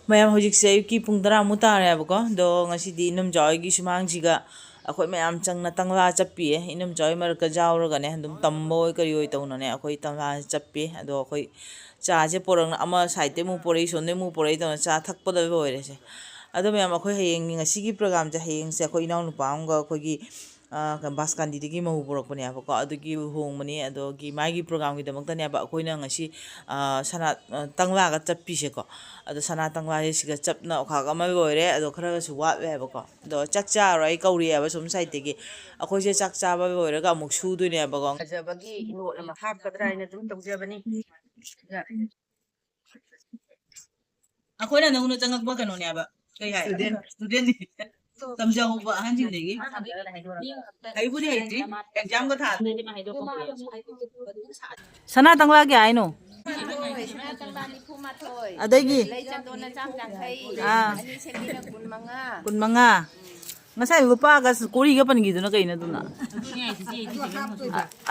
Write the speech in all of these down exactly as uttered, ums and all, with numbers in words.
ꯃꯌꯥꯝ, ꯍꯧꯖꯤꯛꯁꯦ ꯑꯌꯨꯛꯀꯤ ꯄꯨꯡ ꯇꯔꯥꯃꯨꯛ ꯇꯥꯔꯦꯕꯀꯣ꯫ ꯑꯗꯣ ꯉꯁꯤꯗꯤ ꯏꯅꯝꯆꯥ ꯍꯣꯏꯒꯤ ꯁꯨꯃꯥꯡꯁꯤꯒ ꯑꯩꯈꯣꯏ ꯃꯌꯥꯝ ꯆꯪꯅ ꯇꯪꯂꯥ ꯆꯠꯄꯤꯌꯦ꯫ ꯏꯅꯝꯆꯥ ꯍꯣꯏ ꯃꯔꯛꯇ ꯌꯥꯎꯔꯒꯅꯦ, ꯑꯗꯨꯝ ꯇꯝꯕ ꯑꯣꯏ ꯀꯔꯤ ꯑꯣꯏ ꯇꯧꯅꯅꯦ, ꯑꯩꯈꯣꯏ ꯇꯪꯂꯥ ꯆꯠꯄꯤ꯫ ꯑꯗꯣ ꯑꯩꯈꯣꯏ ꯆꯥꯁꯦ ꯄꯣꯔꯛꯅ ꯑꯃ ꯁꯥꯏꯗꯇꯩ ꯑꯃꯨꯛ ꯄꯣꯔꯛꯏ, ꯁꯣꯝꯗꯩ ꯑꯃꯨꯛ ꯄꯣꯔꯛꯏ ꯇꯧꯅ ꯆꯥ ꯊꯛꯄꯗ ꯂꯣꯏꯔꯦꯁꯦ꯫ ꯑꯗꯣ ꯃꯌꯥꯝ, ꯑꯩꯈꯣꯏ ꯍꯌꯦꯡꯒꯤ, ꯉꯁꯤꯒꯤ ꯄ꯭ꯔꯣꯒꯥꯝꯁꯦ, ꯍꯌꯦꯡꯁꯦ ꯑꯩꯈꯣꯏ ꯏꯅꯥꯎꯅꯨꯄꯥ ꯑꯃꯒ ꯑꯩꯈꯣꯏꯒꯤ, ꯑ, ꯀ-, ꯕꯥꯁꯀꯥꯟꯗꯤꯗꯒꯤ ꯃꯧ ꯄꯨꯔꯛꯄꯅꯦꯕꯀꯣ꯫ ꯑꯗꯨꯒꯤ ꯂꯨꯍꯣꯡꯕꯅꯤ꯫ ꯑꯗꯨꯒꯤ ꯃꯥꯒꯤ ꯄ꯭ꯔꯣꯒꯥꯝꯒꯤꯗꯃꯛꯇꯅꯦꯕ ꯑꯩꯈꯣꯏꯅ ꯉꯁꯤ, ꯑ, ꯁꯅꯥ, ꯑ, ꯇꯪꯂꯥꯒ ꯆꯠꯄꯤꯁꯦꯀꯣ꯫ ꯑꯗꯣ ꯁꯅꯥ ꯇꯪꯂꯥꯁꯦ ꯁꯤꯒ ꯆꯞꯅ ꯑꯣꯈꯥꯛ ꯑꯃ ꯂꯣꯏꯔꯦ꯫ ꯑꯗꯣ ꯈꯔꯒꯁꯨ ꯋꯥꯠꯂꯦꯕꯀꯣ꯫ ꯑꯗꯣ ꯆꯥꯛ ꯆꯥꯔꯣꯏ ꯀꯧꯔꯤꯑꯕ ꯁꯨꯝ ꯁꯥꯏꯠꯇꯒꯤ꯫ ꯑꯩꯈꯣꯏꯁꯦ ꯆꯥꯛ ꯆꯥꯕ ꯂꯣꯏꯔꯒ ꯑꯃꯨꯛ ꯁꯨꯗꯣꯏꯅꯦꯕꯀꯣ꯫ ꯐꯖꯕꯒꯤ ꯅꯣꯠ ꯑꯃ ꯍꯥꯞꯀꯗ꯭ꯔꯥ ꯍꯥꯏꯅ ꯑꯗꯨꯝ ꯇꯧꯖꯕꯅꯤ꯫ ꯑꯩꯈꯣꯏꯅ ꯅꯧꯅ ꯆꯪꯉꯛꯄ ꯀꯩꯅꯣꯅꯦꯕ꯫ ꯀꯩ ꯍꯥꯏ? Student. Student. ꯇꯝꯖꯍꯧꯕ ꯑꯍꯟꯁꯤꯡꯗꯒꯤ꯫ ꯍꯩꯕꯨꯗꯤ ꯍꯩꯇ꯭ꯔꯤ, ꯑꯦꯛꯖꯥꯝꯒ ꯊꯥ꯫ ꯁꯅꯥ ꯇꯪꯂꯥ ꯀꯌꯥ ꯍꯥꯏꯅꯣ? ꯑꯗꯒꯤ? ꯂꯩ ꯆꯟꯗꯣꯟꯅ ꯆꯥꯝ ꯌꯥꯡꯈꯩ, ꯑꯥ꯫ ꯑꯅꯤ ꯁꯦꯝꯕꯤꯅ ꯀꯨꯟ ꯃꯉꯥ꯫ ꯀꯨꯟ ꯃꯉꯥ꯫ ꯉꯁꯥꯏ ꯂꯨꯄꯥꯒ ꯀꯣꯔꯤꯒ ꯄꯟꯈꯤꯗꯨꯅ ꯀꯩꯅꯣ ꯑꯗꯨꯅ?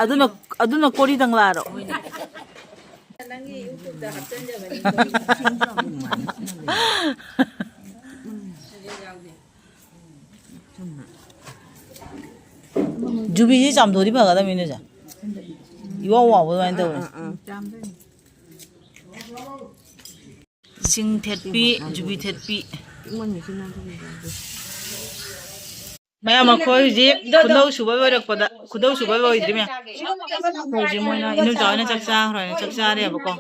ꯑꯗꯨꯅ, ꯑꯗꯨꯅ ꯀꯣꯔꯤ ꯇꯪꯂꯥꯔꯣ? ꯅꯪꯒꯤ YouTube-ꯇ ꯍꯥꯞꯆꯤꯟꯖꯕꯅꯤ꯫ ꯖꯨꯕꯤꯁꯤ ꯆꯥꯝꯊꯣꯛꯑꯗꯤ ꯐꯒꯗꯕꯅꯤꯅꯦ, ꯁꯦ꯫ ꯏꯋꯥꯎ ꯋꯥꯎꯕ ꯑꯗꯨꯃꯥꯏꯅ ꯇꯧꯋꯦ꯫ ꯁꯤꯡ ꯊꯦꯠꯄꯤ, ꯖꯨꯕꯤ ꯊꯦꯠꯄꯤ꯫ ꯃꯌꯥꯝ, ꯑꯩꯈꯣꯏ ꯍꯧꯖꯤꯛ ꯈꯨꯅꯧ ꯁꯨꯕ ꯂꯣꯏꯔꯛꯄꯗ, ꯈꯨꯅꯧ ꯁꯨꯕ ꯂꯣꯏꯗ꯭ꯔꯤ, ꯃꯌꯥꯝ꯫ ꯍꯧꯖꯤꯛ ꯃꯣꯏꯅ, ꯏꯅꯝꯆꯥ ꯍꯣꯏꯅ ꯆꯥꯛ ꯆꯥꯈ꯭ꯔꯣ ꯍꯥꯏꯅ ꯆꯥꯛ ꯆꯥꯔꯦꯕꯀꯣ꯫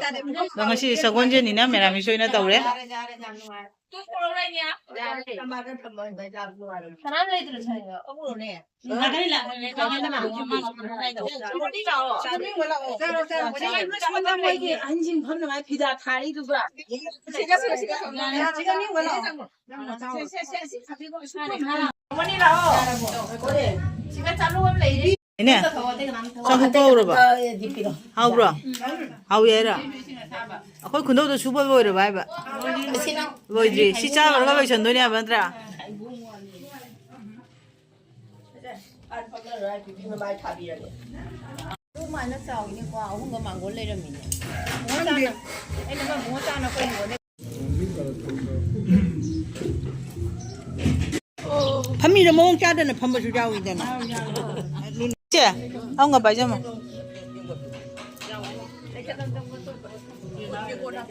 ꯑꯗꯣ ꯉꯁꯤꯗꯤ ꯁꯒꯣꯜꯁꯦꯟꯅꯤꯅ ꯃꯦꯔꯥꯃꯤꯁ ꯑꯣꯏꯅ ꯇꯧꯔꯦ꯫ ꯃꯣꯏꯒꯤ ꯑꯍꯟꯁꯤꯡ ꯐꯝꯅꯉꯥꯏ ꯐꯤꯗꯥ ꯊꯥꯔꯤꯗꯨꯒ꯫ ꯏꯅꯦ, ꯆꯥꯛ ꯍꯧꯔꯕ? ꯍꯥꯎꯕ꯭ꯔꯣ? ꯍꯥꯎꯏ ꯍꯥꯏꯔꯣ? ꯑꯩꯈꯣꯏ ꯈꯨꯅꯧꯗ ꯁꯨꯕ ꯂꯣꯏꯔꯕ ꯍꯥꯏꯕ? ꯂꯣꯏꯗ꯭ꯔꯤ꯫ ꯁꯤ ꯆꯥ ꯂꯣꯏꯔꯒ ꯂꯣꯏꯁꯟꯗꯣꯏꯅꯦ ꯍꯥꯏꯕ ꯅꯠꯇ꯭ꯔꯥ? ꯑꯗꯨꯃꯥꯏꯅ ꯆꯥꯎꯏꯅꯦꯀꯣ, ꯑꯍꯨꯝꯒ ꯃꯥꯡꯒꯣꯜ ꯂꯩꯔꯝꯃꯤꯅꯦ꯫ ꯕꯨꯡꯉꯣ ꯆꯥꯅ, ꯑꯩꯅ ꯑꯃ ꯕꯨꯡꯉꯣ ꯆꯥꯅ ꯑꯩꯈꯣꯏ ꯍꯤꯡꯒꯣꯜꯗ ꯃꯤꯅ ꯃꯑꯣꯡ ꯆꯥꯗꯅ ꯐꯝꯕꯁꯨ ꯌꯥꯎꯏꯗꯅ꯫ ꯆꯦ, ꯑꯃꯒ ꯄꯥꯏꯖꯃꯣ꯫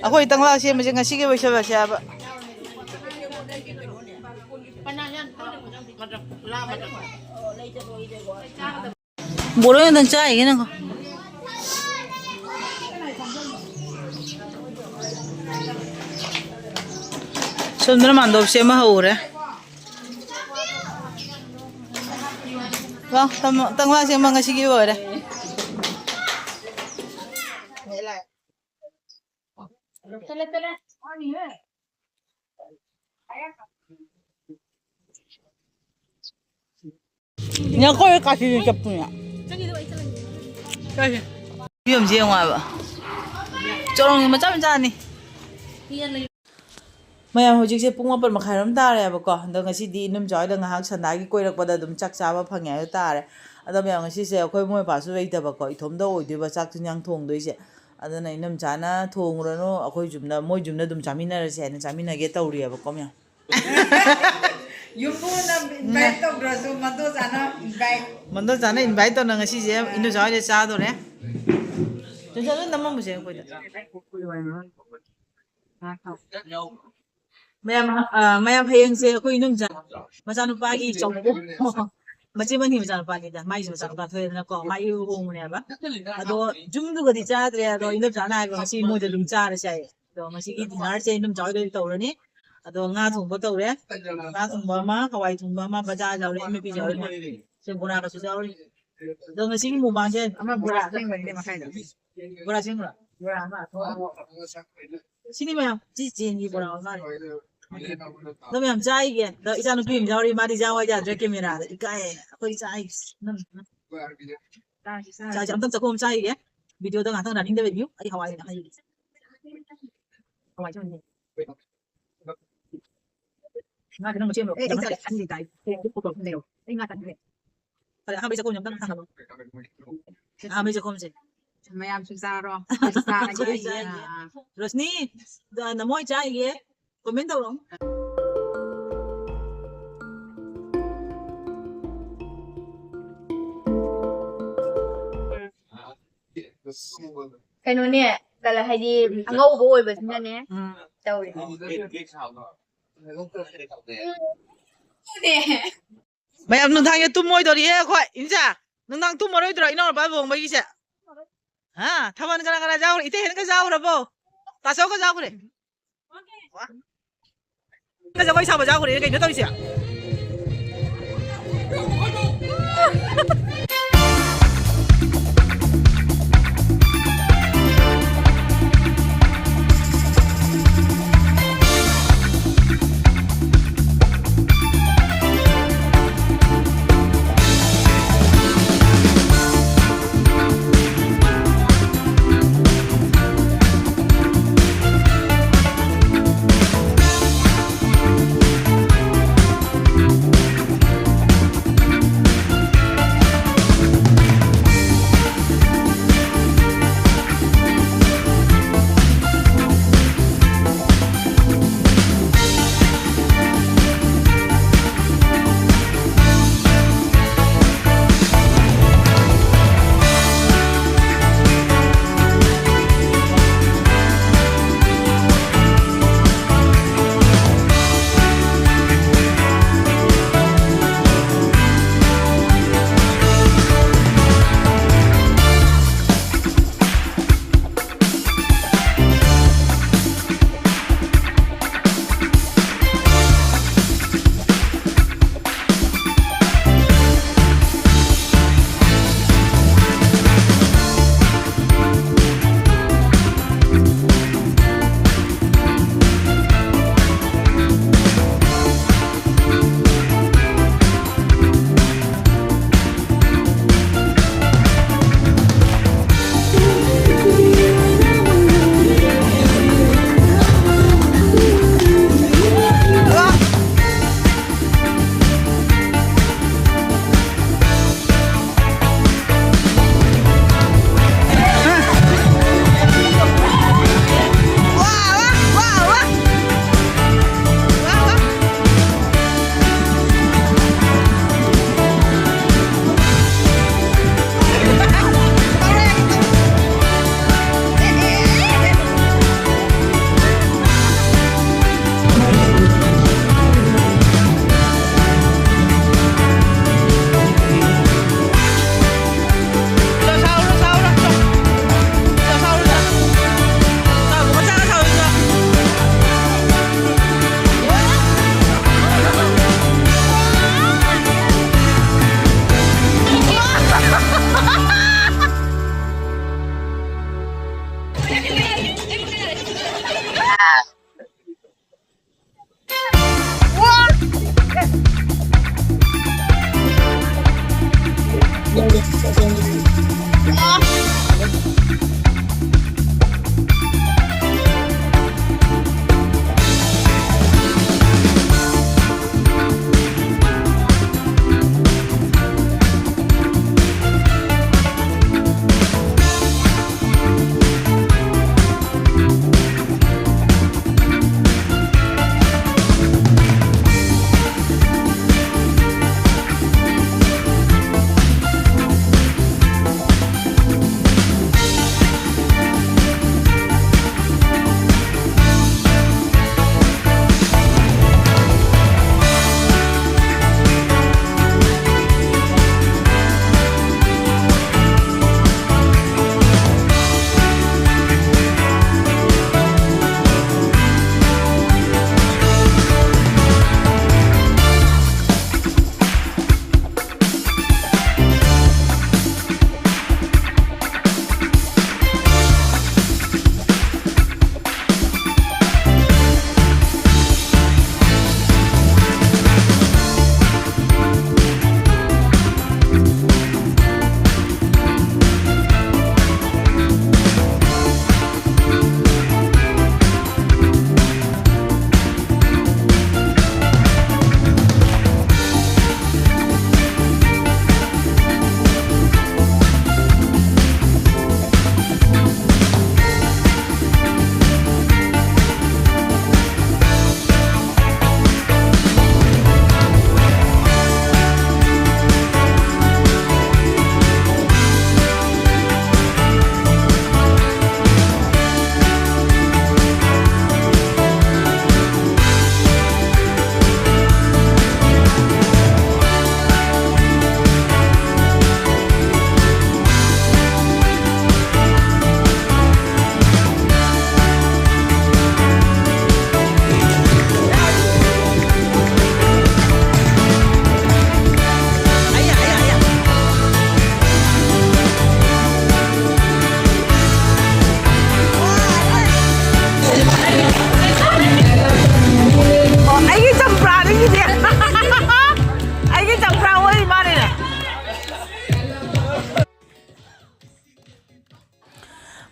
ꯑꯩꯈꯣꯏ ꯇꯪꯂꯥ ꯁꯦꯝꯕꯁꯦ ꯉꯁꯤꯒꯤ ꯂꯣꯏꯁꯤꯜꯂꯁꯦ ꯍꯥꯏꯕ꯫ ꯕꯣꯔꯣꯏ ꯉꯥꯛꯇꯪ ꯆꯥꯏꯒꯦ ꯅꯪ꯫ ꯁꯣꯝꯗꯅ ꯃꯥꯟꯗꯣꯞ ꯁꯦꯝꯕ ꯍꯧꯔꯦ꯫ ꯋꯥ, ꯇꯝ-, ꯇꯪꯂꯥ ꯁꯦꯝꯕ ꯉꯁꯤꯒꯤ ꯂꯣꯏꯔꯦ꯫ ꯅꯈꯣꯏ ꯀꯥꯆꯤꯟ ꯆꯞꯄꯨꯅꯦ꯫ ꯐꯤꯕꯝꯁꯦ ꯌꯦꯡꯉꯣ ꯍꯥꯏꯕ꯫ ꯆꯣꯔꯣꯡꯒꯤ ꯃꯆꯥ ꯃꯆꯥꯅꯤ꯫ ꯃꯌꯥꯝ, ꯍꯧꯖꯤꯛꯁꯦ ꯄꯨꯡ ꯃꯥꯄꯟ ꯃꯈꯥꯏꯔꯣꯝ ꯇꯥꯔꯦꯕꯀꯣ꯫ ꯑꯗꯣ ꯉꯁꯤꯗꯤ ꯏꯅꯝꯆꯥ ꯍꯣꯏꯗ ꯉꯥꯏꯍꯥꯛ ꯁꯟꯗꯥꯒꯤ ꯀꯣꯏꯔꯛꯄꯗ ꯑꯗꯨꯝ ꯆꯥꯛ ꯆꯥꯕ ꯐꯪꯉꯦ ꯍꯥꯏꯕ ꯇꯥꯔꯦ꯫ ꯑꯗꯣ ꯃꯌꯥꯝ, ꯉꯁꯤꯁꯦ ꯑꯩꯈꯣꯏ ꯃꯣꯏ ꯃꯄꯥꯁꯨ ꯂꯩꯇꯕꯀꯣ, ꯏꯊꯣꯝꯗ ꯑꯣꯏꯗꯣꯏꯕ ꯆꯥꯛ ꯏꯟꯖꯥꯡ ꯊꯣꯡꯗꯣꯏꯁꯦ꯫ ꯑꯗꯨꯅ ꯏꯅꯝꯆꯥꯅ ꯊꯣꯡꯉꯨꯔꯅꯨ, ꯑꯩꯈꯣꯏ ꯌꯨꯝꯗ, ꯃꯣꯏ ꯌꯨꯝꯗ ꯑꯗꯨꯝ ꯆꯥꯃꯤꯟꯅꯔꯁꯦ ꯍꯥꯏꯅ ꯆꯥꯃꯤꯟꯅꯒꯦ ꯇꯧꯔꯤꯑꯕꯀꯣ ꯃꯌꯥꯝ꯫ ꯌꯨꯝꯕꯨꯅ invite ꯇꯧꯗ꯭ꯔꯁꯨ ꯃꯟꯗꯣꯆꯥꯅ invite꯫ ꯃꯟꯗꯣꯆꯥꯅ invite ꯇꯧꯅ ꯉꯁꯤꯁꯦ ꯏꯅꯝꯆꯥ ꯍꯣꯏꯗ ꯆꯥꯗꯣꯔꯦ꯫ ꯆꯟꯆꯟ, ꯅꯝꯃꯝꯃꯨꯁꯦ ꯑꯩꯈꯣꯏꯗ꯫ ꯃꯌꯥꯝ, ꯑ, ꯃꯌꯥꯝ, ꯍꯌꯦꯡꯁꯦ ꯑꯩꯈꯣꯏ ꯏꯅꯝꯆꯥ ꯃꯆꯥꯅꯨꯄꯥꯒꯤ ꯆꯥꯎꯕ, ꯃꯆꯦ ꯃꯅꯤ ꯃꯆꯥꯅꯨꯄꯥꯅꯤꯗ, ꯃꯥꯒꯤꯁꯨ ꯃꯆꯥꯅꯨꯄꯥ ꯊꯣꯛꯑꯦꯗꯅꯀꯣ, ꯃꯥꯒꯤ ꯂꯨꯍꯣꯡꯕꯅꯦꯕ꯫ ꯑꯗꯣ ꯌꯨꯝꯗꯨꯒꯗꯤ ꯆꯥꯗ꯭ꯔꯦ, ꯑꯗꯣ ꯏꯅꯝꯆꯥꯅ ꯍꯥꯏꯕ ꯉꯁꯤ ꯃꯣꯏꯗ ꯑꯗꯨꯝ ꯆꯥꯔꯁꯦ ꯍꯥꯏꯌꯦ꯫ ꯑꯗꯣ ꯉꯁꯤꯒꯤ dinner ꯁꯦ ꯏꯅꯝꯆꯥ ꯍꯣꯏꯗ ꯑꯣꯏꯅ ꯇꯧꯔꯅꯤ꯫ ꯑꯗꯣ ꯉꯥ ꯊꯣꯡꯕ ꯇꯧꯔꯦ, ꯉꯥ ꯊꯣꯡꯕ ꯑꯃ, ꯍꯋꯥꯏ ꯊꯣꯡꯕ ꯑꯃ, ꯕꯖꯥꯔ ꯌꯥꯎꯔꯦ, ꯑꯃꯦꯠꯄꯤ ꯌꯥꯎꯔꯦ, ꯁꯦ ꯕꯣꯔꯥꯒꯁꯨ ꯌꯥꯎꯔꯤ꯫ ꯑꯗꯣ ꯉꯁꯤꯒꯤ ꯃꯨꯛꯕꯥꯡꯁꯦ ꯑꯃ ꯕꯣꯔꯥ ꯑꯁꯦꯡꯕꯅꯤꯅꯦ ꯃꯈꯥꯏꯗꯣ꯫ ꯕꯣꯔꯥ ꯑꯁꯦꯡꯕ꯭ꯔꯣ? ꯕꯣꯔꯥ ꯑꯃ ꯑꯊꯣꯡꯕ꯫ ꯁꯤꯅꯤ ꯃꯌꯥꯝ, ꯁꯤ ꯆꯦꯡꯒꯤ ꯕꯣꯔꯥ ꯑꯃ ꯃꯥꯜꯂꯦ꯫ ꯑꯗꯣ ꯃꯌꯥꯝ ꯆꯥꯏꯒꯦ꯫ ꯑꯗꯣ ꯏꯆꯥ ꯅꯨꯄꯤ ꯑꯃ ꯌꯥꯎꯔꯤ, ꯃꯥꯗꯤ ꯆꯥ ꯍꯣꯏ ꯌꯥꯗ꯭ꯔꯦ, camera ꯗ ꯏꯀꯥꯏꯌꯦ꯫ ꯑꯩꯈꯣꯏ ꯆꯥꯏꯒꯦ꯫ ꯆꯥꯏꯁꯦ, ꯑꯝꯇꯪ ꯆꯥꯛꯈꯣꯝ ꯑꯃ ꯆꯥꯏꯒꯦ꯫ Video ꯗꯣ ꯉꯥꯛꯇꯪ running ꯗ ꯂꯩꯕꯤꯌꯨ꯫ ꯑꯩ ꯍꯋꯥꯏ ꯑꯣꯏꯅ ꯍꯩꯒꯦ꯫ ꯍꯋꯥꯏ ꯆꯪꯉꯦ꯫ ꯉꯥꯁꯦ ꯅꯪ ꯃꯆꯦꯠ ꯑꯃ ꯑꯦ, ꯑꯩ ꯆꯥꯔꯦ꯫ ꯑꯅꯤꯗꯤ ꯇꯥꯏ꯫ ꯑꯩ ꯉꯥ ꯆꯥꯅꯤꯡꯉꯦ꯫ ꯐꯔꯦ, ꯑꯍꯥꯟꯕꯩ ꯆꯥꯛꯈꯨꯝꯁꯦ ꯑꯝꯇꯪ ꯊꯥꯡꯒꯠꯂꯣ꯫ ꯑꯍꯥꯟꯕꯩ ꯆꯥꯛꯈꯨꯝꯁꯦ꯫ ꯃꯌꯥꯝꯁꯨ ꯆꯥꯔꯣ꯫ ꯑꯩꯁꯨ ꯆꯥꯔꯒꯦ꯫ ꯑꯩꯁꯨ ꯆꯥꯔꯒꯦ꯫ ꯑꯥ꯫ ꯔꯣꯁꯅꯤ, ꯅꯃꯣꯏ ꯆꯥꯏꯒꯦ꯫ Comment ꯇꯧꯔꯣ꯫ ꯀꯩꯅꯣꯅꯦ, ꯀꯂꯔ ꯍꯥꯏꯗꯤ ꯑꯉꯧꯕ ꯑꯣꯏꯕꯁꯤꯅꯅꯦ꯫ ꯎꯝ꯫ ꯇꯧꯔꯦ꯫ ꯃꯌꯥꯝ ꯅꯨꯡꯗꯥꯡꯒꯤ ꯇꯨꯝꯃꯣꯏꯗꯧꯔꯤꯍꯦ ꯑꯩꯈꯣꯏ꯫ ꯏꯟꯖꯥ, ꯅꯨꯡꯗꯥꯡ ꯇꯨꯝꯃꯔꯣꯏꯗ꯭ꯔꯣ ꯏꯅꯥꯎꯅꯨꯄꯥ ꯂꯨꯍꯣꯡꯕꯒꯤꯁꯦ? ꯍꯥ? ꯊꯥꯕꯜ ꯀꯅꯥ ꯀꯅꯥ ꯌꯥꯎꯈ꯭ꯔꯦ? ꯏꯇꯩ ꯍꯦꯟꯒ ꯌꯥꯎꯈ꯭ꯔꯕꯣ? ꯇꯥꯆꯧꯒ ꯌꯥꯎꯈ꯭ꯔꯦ? ꯋꯥ꯫ ꯖꯒꯣꯏ ꯁꯥꯕ ꯌꯥꯎꯈ꯭ꯔꯦ ꯀꯩꯅꯣ ꯇꯧꯔꯤꯁꯦ?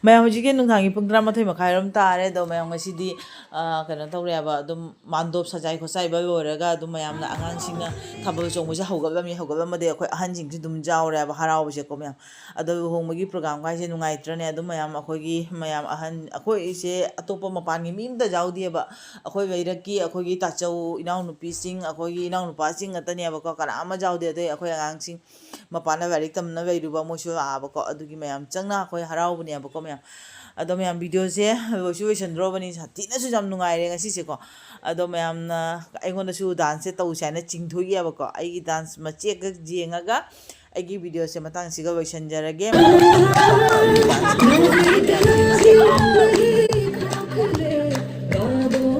ꯃꯌꯥꯝ, ꯍꯧꯖꯤꯛꯀꯤ ꯅꯨꯡꯗꯥꯡꯒꯤ ꯄꯨꯡ ꯇꯔꯥꯃꯥꯊꯣꯏ ꯃꯈꯥꯏꯔꯣꯝ ꯇꯥꯔꯦ꯫ ꯑꯗꯣ ꯃꯌꯥꯝ, ꯉꯁꯤꯗꯤ, ꯑ, ꯀꯩꯅꯣ ꯇꯧꯔꯦꯕ, ꯑꯗꯨꯝ ꯃꯥꯟꯗꯣꯞ ꯁꯖꯥꯏ ꯈꯣꯠꯆꯥꯏꯕ ꯂꯣꯏꯔꯒ ꯑꯗꯨꯝ ꯃꯌꯥꯝꯅ, ꯑꯉꯥꯡꯁꯤꯡꯅ ꯊꯥꯕꯜ ꯆꯣꯡꯕꯁꯦ ꯍꯧꯒꯠꯂꯝꯃꯤ꯫ ꯍꯧꯒꯠꯂꯝꯃꯗꯤ ꯑꯩꯈꯣꯏ ꯑꯍꯟꯁꯤꯡꯁꯨ ꯑꯗꯨꯝ ꯌꯥꯎꯔꯦꯕ ꯍꯔꯥꯎꯕꯁꯦꯀꯣ ꯃꯌꯥꯝ꯫ ꯑꯗꯣ ꯂꯨꯍꯣꯡꯕꯒꯤ program ꯍꯥꯏꯁꯦ ꯅꯨꯡꯉꯥꯏꯇ꯭ꯔꯅꯦ? ꯑꯗꯨꯝ ꯃꯌꯥꯝ, ꯑꯩꯈꯣꯏꯒꯤ ꯃꯌꯥꯝ ꯑꯍꯟ, ꯑꯩꯈꯣꯏꯁꯦ ꯑꯇꯣꯞꯄ ꯃꯄꯥꯟꯒꯤ ꯃꯤ ꯑꯝꯇ ꯌꯥꯎꯗꯦꯕ꯫ ꯑꯩꯈꯣꯏ ꯂꯩꯔꯛꯀꯤ, ꯑꯩꯈꯣꯏꯒꯤ ꯇꯥꯆꯧ ꯏꯅꯥꯎꯅꯨꯄꯤꯁꯤꯡ, ꯑꯩꯈꯣꯏꯒꯤ ꯏꯅꯥꯎꯅꯨꯄꯥꯁꯤꯡ ꯉꯥꯛꯇꯅꯦꯕꯀꯣ, ꯀꯅꯥ ꯑꯃ ꯌꯥꯎꯗꯦ꯫ ꯑꯗꯩ ꯑꯩꯈꯣꯏ ꯑꯉꯥꯡꯁꯤꯡ ꯃꯄꯥꯟꯗ ꯂꯥꯏꯔꯤꯛ ꯇꯝꯅ ꯂꯩꯔꯨꯕ ꯃꯣꯏꯁꯨ ꯂꯥꯛꯑꯕꯀꯣ꯫ ꯑꯗꯨꯒꯤ ꯃꯌꯥꯝ ꯆꯪꯅ ꯑꯩꯈꯣꯏ ꯍꯔꯥꯎꯕꯅꯦꯕꯀꯣ ꯃꯌꯥꯝ꯫ ꯑꯗꯣ ꯃꯌꯥꯝ, videoꯁꯦ ꯂꯣꯏꯁꯨ ꯂꯣꯏꯁꯟꯗ꯭ꯔꯣꯕꯅꯤ, ꯁꯥꯊꯤꯅꯁꯨ ꯌꯥꯝ ꯅꯨꯡꯉꯥꯏꯔꯦ ꯉꯁꯤꯁꯦꯀꯣ꯫ ꯑꯗꯣ ꯃꯌꯥꯝꯅ ꯑꯩꯉꯣꯟꯗꯁꯨ danceꯁꯦ ꯇꯧꯁꯦ ꯍꯥꯏꯅ ꯆꯤꯡꯊꯣꯛꯏꯑꯕꯀꯣ꯫ ꯑꯩꯒꯤ dance ꯃꯆꯦꯛꯀ ꯌꯦꯡꯉꯒ ꯑꯩꯒꯤ videoꯁꯦ ꯃꯇꯥꯡꯁꯤꯒ ꯂꯣꯏꯁꯟꯖꯔꯒꯦ꯫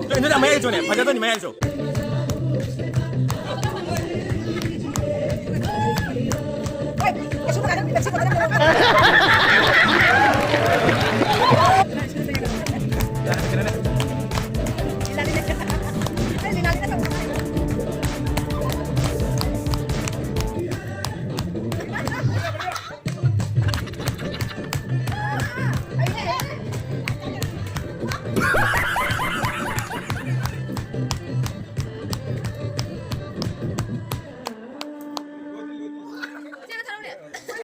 ꯅꯣꯏ ꯅꯣꯏ ꯃꯌꯥꯏ ꯆꯣꯅꯦ, ꯐꯖꯗꯣꯏꯅꯤ ꯃꯌꯥꯏ ꯆꯣ꯫